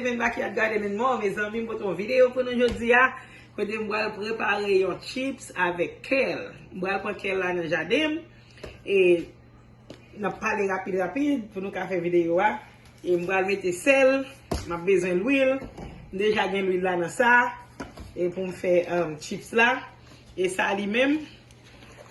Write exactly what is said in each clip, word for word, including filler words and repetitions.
Menm pa ki ap gade menm mò, mezanmi, m pote yon videyo pou nou jodi a, kote m pral prepare yon chips avèk kèl. M pral pran kèl la nan jaden m, e n ap pale rapid rapid pou nou ka fè videyo a. E m pral mete sèl, m ap bezwen lwil. M deja gen lwil la nan sa, e pou m fè, um, chips la. E sa li menm,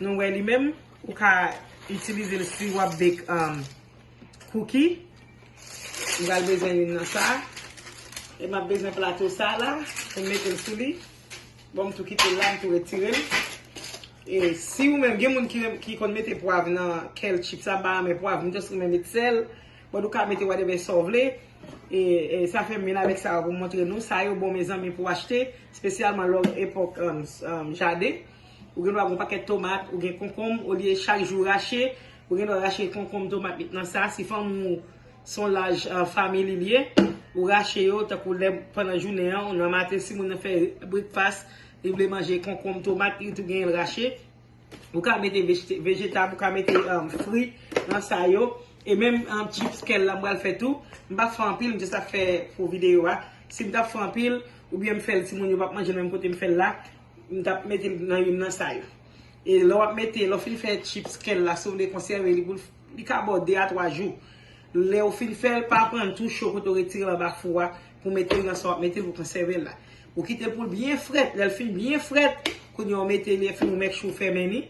nou wè li menm, ou ka itilize l si w ap bake, um, cookie. M pral bezwen youn nan sa. E m ap bezwen plato sa la pou m mete l sou li. Bon, m tou kite l la, m tou retire l. E si ou menm, gen moun ki, ki konn mete pwav nan kèl chips la, m pa renmen pwav, m just renmen met sèl. Bon, ou ka mete whatever sa w vle. E, e sa fè m vin avèk sa yo pou m montre nou. Sa yo bon, mezanmi, pou achte, espesyalman lè w epòk, um, um, jaden. Ou gen dwa gen yon pakèt tomat, ou gen konkonm, olye chak jou rache, ou gen dwa rache konkonm, tomat, met nan sa. Si fanmi w se yon laj, uh, family li ye, ou rache yo, tankou lè pandan jounen an, nan maten, si moun nan fè breakfast, li vle manje konkonm, tomat, li tou genyen l rache. Ou ka mete vejte-, vejetab, ou ka mete, um, fri nan sa yo. E menm, um, chips kèl la, m pral fè tou. M pa fè anpil, m just ap fè pou videyo a. Si m t ap fè anpil, oubyen m fè l, timoun yo p ap manje l menm kote m fè l la, m t ap mete l nan youn nan sa yo. E lè w ap mete, lè w fin fè chips kèl la, si w vle konsève li pou l, li ka ba w de a twa jou. Lè w fin fè l, pa pran l tou cho kote w retire l anba fou a pou mete l nan sa w ap mete l pou konsève l la. Ou kite l pou l byen frèt. Lè l fin byen frèt, kounye a w mete li, lè fin ou make sure w fèmen li.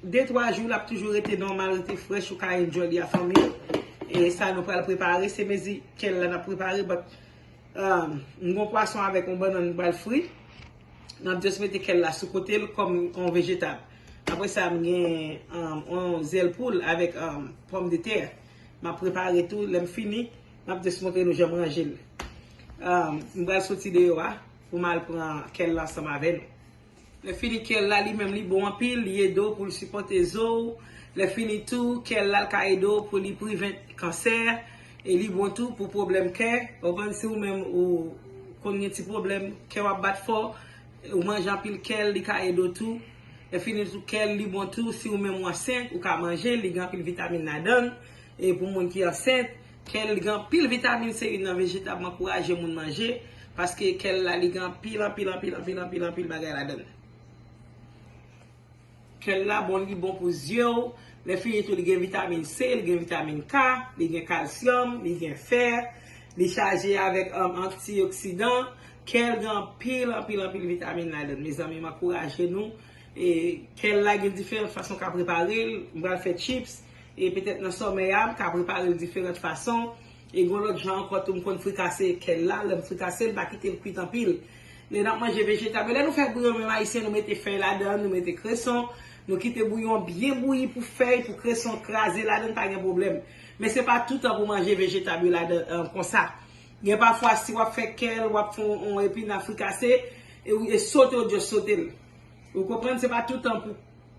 De twa jou, l ap toujou rete nòmal, rete frèch, ou ka enjoy li a fanmi w. E sa nou pral prepare, se mezi kèl la n ap prepare, but, um, m gon pwason avèk yon bannann m pral fri. M ap just mete kèl la sou kote l kòm yon vejetab. Apre sa, m gen, um, yon zèl poul avèk, um, pòmdetè. M ap prepare tou, lè m fini, m ap just montre nou jan m ranje l. Um, m pral soti deyò a pou m al pran kèl la ansanm avè nou. Lè fini kèl la, li menm li bon anpil, li ede w pou l sipòte zo w. Lè fini tou, kèl la l ka ede w pou li prevent kansè, e li bon tou pou pwoblèm kè. Ou konprann, si ou menm ou konn gen ti pwoblèm, kè w ap bat fò, ou manje anpil kèl, li ka ede w tou. Lè fini tou, kèl li bon tou, si ou menm ou ansent, ou ka manje l, li gen anpil vitamin ladan l. E pou moun ki ansent, kèl li gen anpil vitamin, se youn nan vejetab m ankouraje moun manje, paske kèl la, li gen anpil, anpil, anpil, anpil, anpil, anpil bagay ladan l. Kèl la bon, li bon pou zye w. Lè fini tou, li gen vitamin C, li gen vitamin K, li gen kalsyòm, li gen fè, li chaje avèk, um, antioksidan. Kèl gen anpil, anpil, anpil vitamin ladan l. Mezanmi, m ankouraje nou. E kèl la gen diferan fason w ka prepare l. M pral fè chips. E petèt nan sòmè a, m ka prepare l diferan fason. E gon lòt jan ankò tou, m konn frikase kèl la. Lè m frikase l, m pa kite l kwit anpil. Lè n ap manje vejetab yo, lè nou fè bouyon menm ayisyen, nou mete fèy ladan, nou mete kreson, nou kite bouyon byen bouyi pou fèy, pou kreson kraze ladan, pa gen pwoblèm. Men se pa toutan pou manje vejetab yo ladan, eh, konsa. Gen pafwa, si w ap fè kèl, w ap fè yon, yon epina frikase, e, e sote, w just sote l. Ou konprann, se pa toutan pou,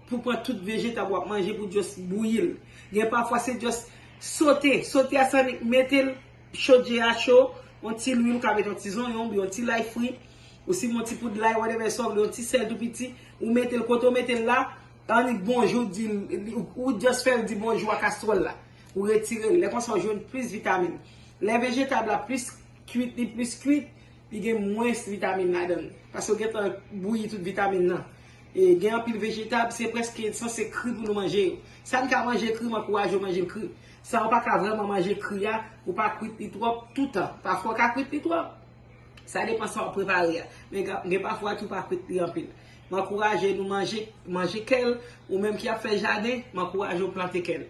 pou pran tout vejetab w ap manje pou just bouyi l. Gen pafwa se just sote. Sote a se annik mete l, chodje a cho, yon ti lwil, ou ka mete yon ti zonyon, oubyen yon ti lay fri, ou simen yon ti poud lay, whatever sa w vle, yon ti sèl tou piti, ou mete l kote w mete l la, annik bonjou, di l, ou, ou just fè l di bonjou a kastwòl la. Ou retire l. Lè konsa, w jwenn plis vitamin. Lè vejetab la plis kwit, li plis kwit, li gen mwens vitamin ladan l. Paske w gentan bouyi tout vitamin nan. E gen anpil vejetab, se prèske sanse kri pou nou manje yo. Sa n ka manje kri, m ankouraje w manje l kri. Sa w pa ka vrèman manje kri a, ou pa kwit li twòp toutan. Pafwa w ka kwit li twòp. Sa depann sa w ap prepare a. Men ga-, gen pafwa tou pa kwit li anpil. M ankouraje nou manje, manje kèl, ou menm ki ap fè jaden, m ankouraje w plante kèl.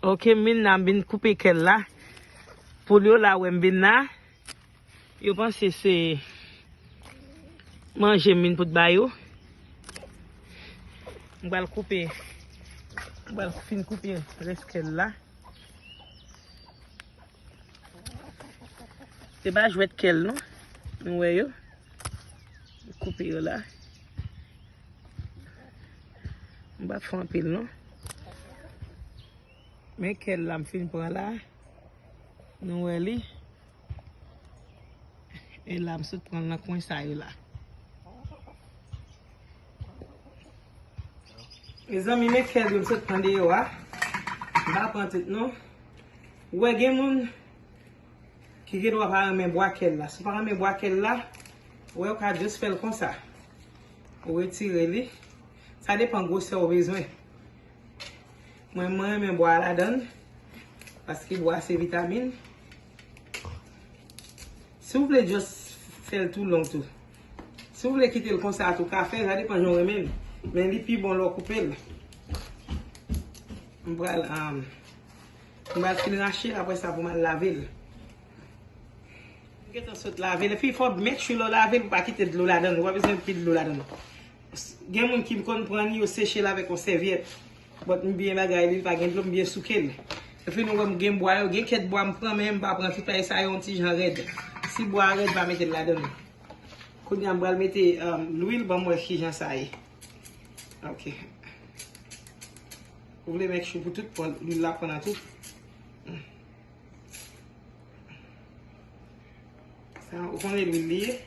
Ok, m vin la, m vin koupe kèl la. Poul yo la wè m vin la. Yo panse se manje m vin pou t ba yo. M pral koupe, m pral fin koupe rès kèl la. Se pa jwèt kèl non. Nou wè yo. Koupe yo la. M pa fè anpil non. Men kèl la m fin pran la. Nou wè li. E la m sot pran l nan kwen sa yo la. Mezanmi, men kèl yo m sot pran deyò a. M pa pran tout non. Ou wè gen moun, Ki gen dwa pa renmen bwa kèl la. Si w pa renmen bwa kèl la, wè, ou ka just fè l konsa. Ou retire li. Sa depann gwosè ou bezwen. Mwen, mwen renmen bwa a ladan l, paske bwa se vitamin. Si w vle just fè l tou long tou. Si w vle kite l konsa tou, ou ka fè, sa depann jan w renmen l. Men li pi bon lè w koupe l. M pral, um, m pral fin rache l, apre sa pou m al lave l. M gentan sot lave l. Epi fò make sure lè w lave l, pou pa kite dlo ladan l. Ou pa bezwen anpil dlo ladan l. Gen moun ki konn pran li, yo seche l avèk yon sèvyèt. But m byen bagay li, li pa gen dlo, m byen souke l. Epi nou wè m gen bwa yo, gen kèk bwa m pran, men m pa pran tout, paske sa yo yon ti jan rèd. Si bwa a rèd, pa mete l ladan l. Kounye a m pral mete, um, lwil, ban m wè kijan sa ye. Ok. Ou vle make sure pou tout pran, lwil la pran nan tout. Sa, ou konnen lwil li ye.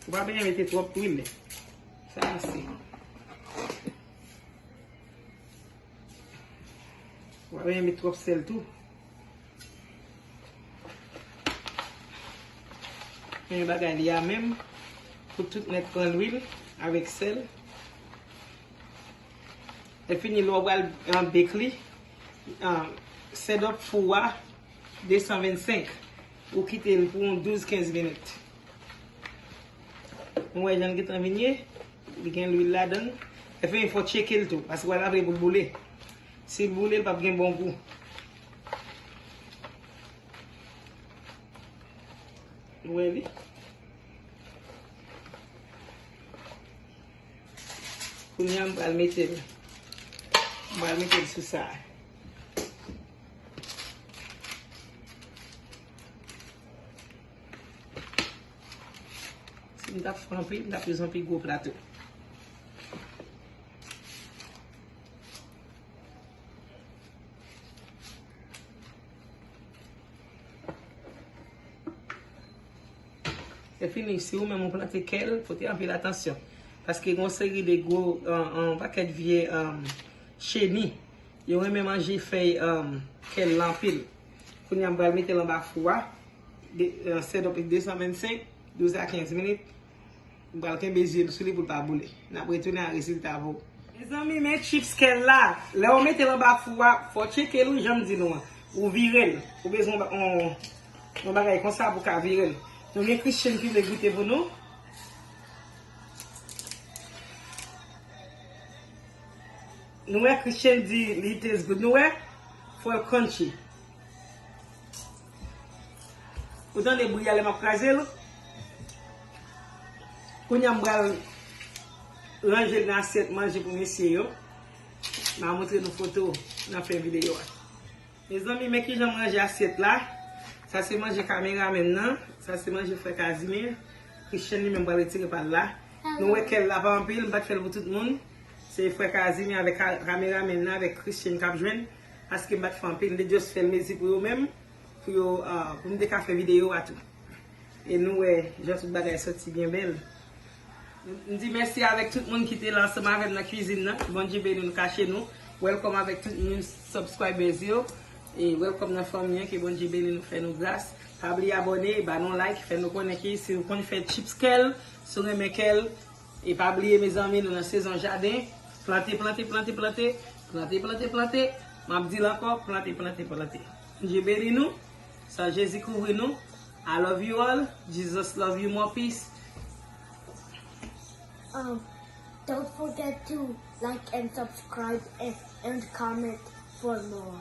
Ou pa bezwen mete twòp lwil. Sa ase. Ou pa bezwen mete twòp sèl tou. Men bagay li a menm, pou tout nèt pran lwil avèk sèl. Lè fini, lè w pral, ah, bake li, ah, set up fou a de san vennsenk. Ou kite l pou yon douz kenz minit. Nou wè jan l gentan vin ye, li gen lwil ladan l. Lè fini, fò tcheke l tou, paske w pral lave l pou l boule. Si l boule, l p ap gen bon gou. Ou wè li? Kounye a, m pral mete l. M pral mete l sou sa. Si m t ap fè anpil, m t ap bezwen pi gwo plato. Se fini, si ou menm ou plante kèl, pote anpil atansyon. Paske gen yon seri de gwo, an, an pakèt vye, um, cheni. Yo renmen manje fèy, um, kèl la anpil. Kounye a, m pral mete l anba fou a. De, uh, set up de san vennsenk, douz a kenz minit. M pral kenbe zye m sou li pou l pa boule. N ap retounen ak rezilta pou ou. Mezanmi, men chips kèl la. Lè w mete l anba fou a, fò w tcheke l, wi, jan m di nou an. Ou vire l. Ou bezwen yon, yon bagay konsa pou w ka vire l. Nou gen Christian ki vle goute pou nou. Nou wè Christian di li taste good. Nou wè? Fò l crunchy. Ou tande bri a lè m ap kraze l? Kounye a m pral ranje l nan asyèt manje pou mesye yo. M a montre nou foto nan fen videyo a. Mezanmi, men kijan m ranje asyèt la. Sa se manje kameramen nan. Sa se manje frè Casimir. Christian li menm pral retire pa l la. Nou wè kèl la pa anpil, m pa t fè l pou tout moun. Se frè Casimir avèk ka-, kameramen nan, avèk Christian k ap jwenn. Paske m pa t fè anpil, m te just fè l mezi pou yo menm. Pou yo, ah, pou m te ka fè videyo a tou. E nou wè jan tout bagay soti byen bèl. M di mèsi avèk tout moun ki te la ansanm avè m nan kwizin nan. Bondye beni nou, kache nou. Welcome avèk tout moun, subscribers yo. E welcome nan fanmi an, ke Bondye beni nou, fè nou gras. Pa bliye abòne, ba nou like, fè nou konnen ke si ou konn fè chips kèl, si w renmen kèl, e pa bliye, mezanmi, nou nan sezon jaden. Plante, plante, plante, plante. Plante, plante, plante. M ap di l ankò, plante, plante, plante. Bondye beni nou. San Jezi kouvri nou. I love you all. Jesus love you more. Peace. Um, don't forget to like and subscribe and, and comment for more.